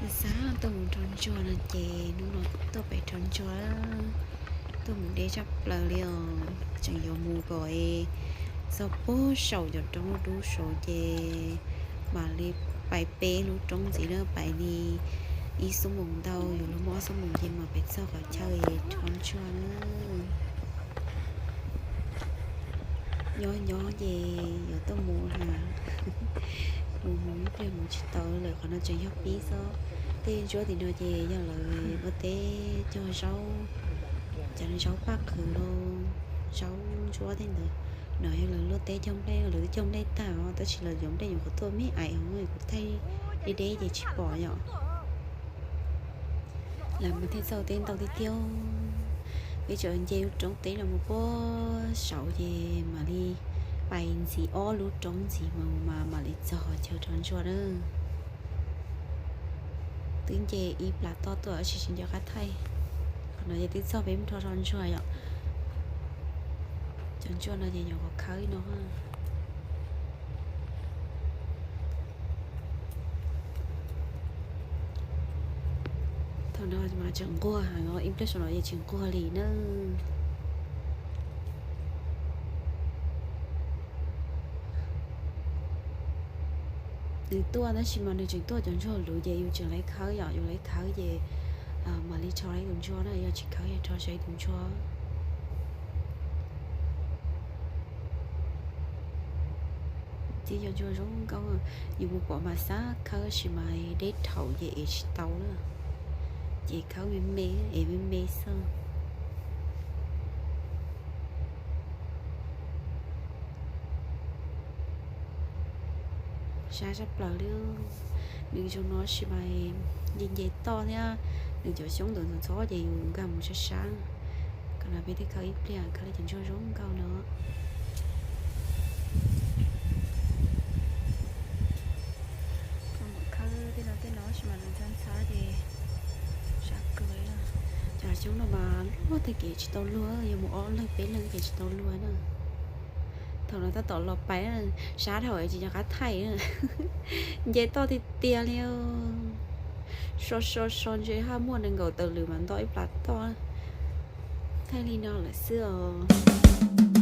Xav tuaj mus rho ntsuag no ces hnub no tuaj pem rho ntsuag, tuaj mus deb tshaj plaws li os. Tseem yuav mus kom txog puag saum cov roob dub dub saud ces mam li pais peb lub roob ntxiv na, pais li ib xuab moos ntau, yuav luag muaj ob xuab moos ces mam pem txog qhov chaw rho ntsuag na. Nyob nyob ces yuav tuaj mus na, mus mus ib pliag mus tsis tau lawm, qhov no tseem yog pib xwb. Tej ntsuab tim no ces yog lawv ua teb cog zaub, cov zaub paj qhwv los, zaub ntsuab tej ntawd. No yog lawv luaj teb cog nplej, lawv twb cog nplej tag os, tab sis lawv cov nplej nyuam qhuav tuaj me ais os, kuv thaij deb deb ces tsis pom yom. Lawv mas thiaj txawj teb ntau tiag tiag. Peb tseem nce lub roob teb no mus puag saud ces mam li pais ntxiv ob lub roob ntxiv mas mam li txog chaw rho ntsuag na. Twb nce ib plas toj tuaj tab sis tsis nco qab thaij. Qhov no ces twb txog peb mus rho rho ntsuag yom. Cov ntsuag no ces nyuam qhuav khawb no. Thaum no mas tseem nquag heev os, ib pliag saum no ces tsis nquag li na. Nws tuaj tab sis mas nws tseem tuaj cov ntsuag luv ces yus tseem laiv khawb yom, yus laiv khawb ces mam li rho ib tus ntsuag na, yog tsis khawb ces rho saib tus ntsuag. Tib cov ntsuag zoo nkauj, yus mus pom mas xav khawb tab sis mas deb dhau ces ev tsis tau na, ces khawb me me, ev me me xwb. Sab tshaj plaws li. Nws zoo no tab sis mas nce nce toj thiab, nws cov xyoob ntawd ntxhov ntxhov ces yus nkag mus sab sab. Qhov no peb thiaj khawb ib pliag, khawb cov ntsuag zoo nkauj no. Khawb tej no tej no tab sis mas nws ntxhab ntxhab ces sab kawg li. Cov xyoob no mas luag tag kev tsis tau luag, yog mus ob leeg peb leeg ces tsis tau luag na. Thaum no tab tom los pais, sab dhau tsis nco qab thaij. Nce toj tiag tiag li. So so so ntshe haj muaj nees nkaum tawm lwm mas nto ib plas toj. Thaij li no lawm xwb os.